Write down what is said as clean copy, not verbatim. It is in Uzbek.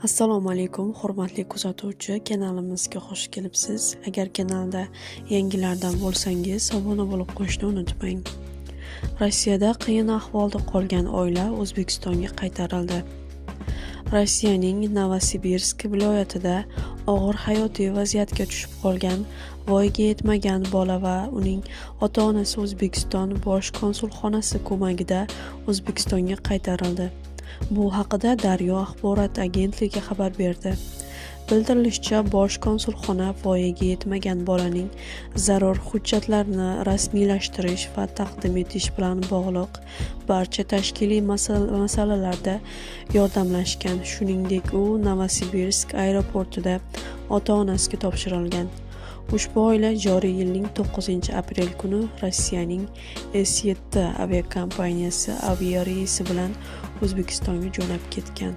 Assalomu alaykum, hurmatli kuzatuvchi, kanalimizga xush kelibsiz. Agar kanalda yangilardan bo'lsangiz, obuna bo'lib qo'yishni unutmang. Rossiyada qiyin ahvolda qolgan oila O'zbekistonga qaytarildi. Rossiyaning Novosibirsk viloyatida og'ir hayotiy vaziyatga tushib qolgan voyaga yetmagan bola va uning ota-onasi O'zbekiston bosh konsulxonasi ko'magida O'zbekistonga qaytarildi. Bu haqida Daryo axborot agentligi xabar berdi. Bildirilishicha, bosh konsulxona voyaga yetmagan bolaning zarur hujjatlarini rasmiylashtirish va taqdim etish bilan bog'liq barcha tashkiliy masalalarda yordamlashgan. Shuningdek, u Novosibirsk aeroportida ota-onasiga topshirilgan. Ushbu oila joriy yilning 9-aprel kuni Rossiyaning S7 aviakompaniyasi aviareysi bilan O'zbekistonga jo'nab ketgan.